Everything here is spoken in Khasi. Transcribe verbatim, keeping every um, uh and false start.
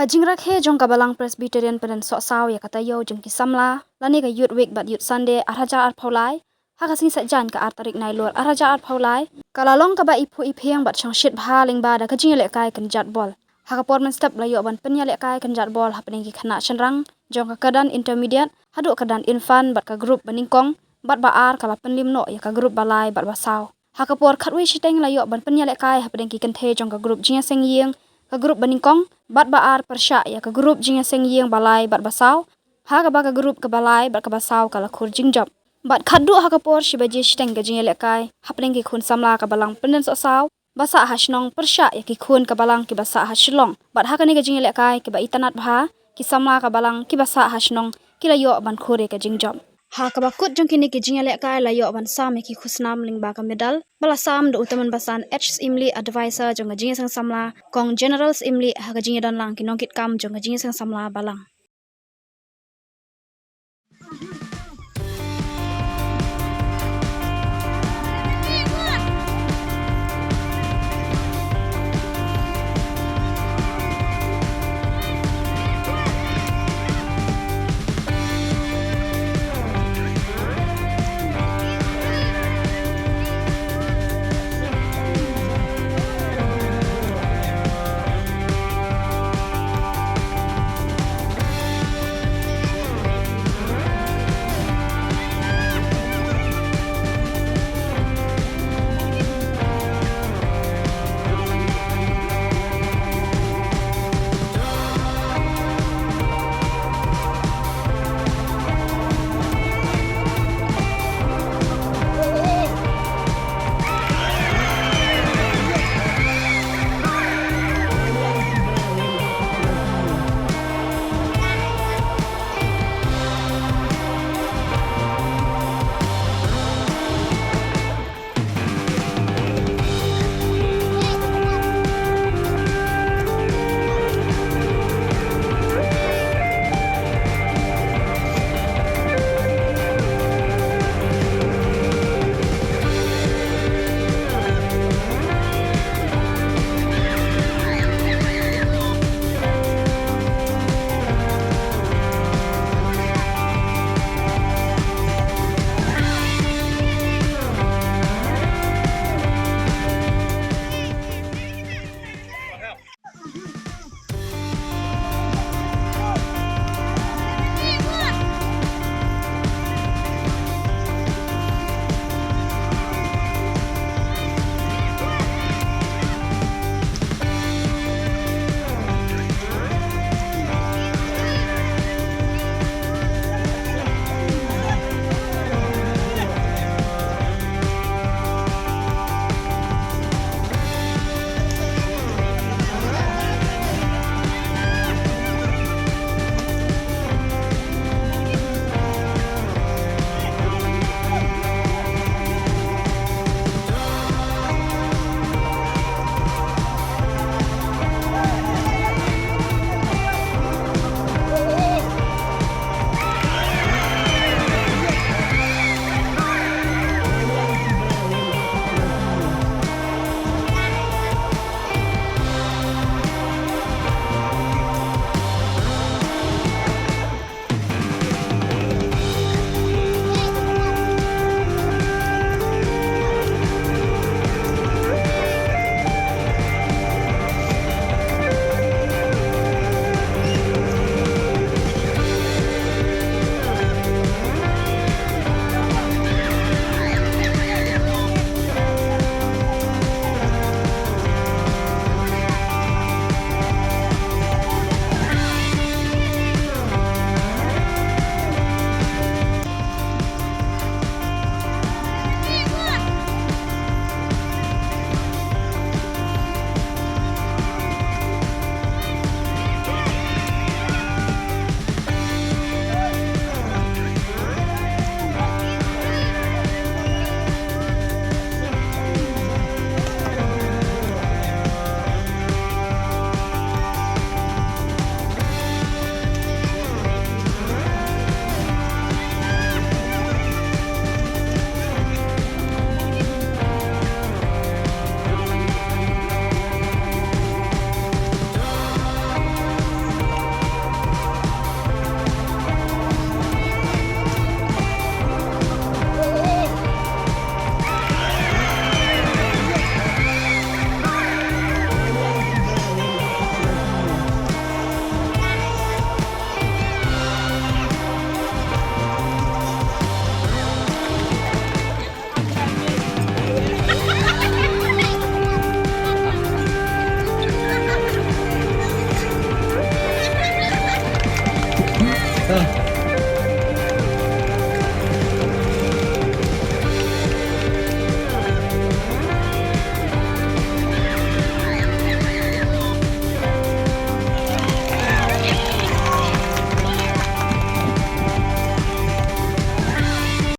Jingrakhe jong ka Balang Presbyterian Pyndensohsaw ïa ka taïew jong ki samla lane ka Youth Week bad Youth Sunday ar hajar arphew lai, ha ka sngi Saitjaiñ ka ar tarik Nailur ar hajar arphew lai, ka la long kaba iphuh iphieng bad shongshit bha lyngba da ka jingïalehkai kynjat bol. Ha ka por mynstep la ïoh ban pynïalehkai kynjat bol hapdeng ki khynnah shynrang jong ka kyrdan intermediate haduh kyrdan infant bad ka group banyngkong, bad ba ar ka la pynliem noh ïa ka group balai bad basaw. Ha ka por khatwei shiteng la ïoh ban pynïalehkai hapdeng ki kynthei jong ka group jingïaseng ïing, ka group banyngkong, bad ba ar pyrshah ïa ka group jingïaseng ïing balai bad basaw, ha kaba ka group ka balai bad ka basaw ka la khur jingjop. Bad khatduh ha ka por shi baje shiteng ka jingïalehkai hapdeng ki khun samla ka Balang Pyndensohsaw ba sah ha shnong pyrshah ïa ki khun ka Balang kiba sah ha Shillong. Bad ha kane ka jingïalehkai kiba itynnad bha, ki samla ka Balang kiba sah ha shnong ki la ïoh ban khur ïa ka jingjop. Ha kaba kut jong kine ki jingïalehkai la ïoh ban sam ïa ki khusnam lyngba ka medal ba la sam da u tymmen basan H Syiemlieh, advisor jong ka jingïaseng samla, Kong General Syiemlieh, ha ka jingïadonlang ki nongkitkam jong ka jingïaseng samla Balang.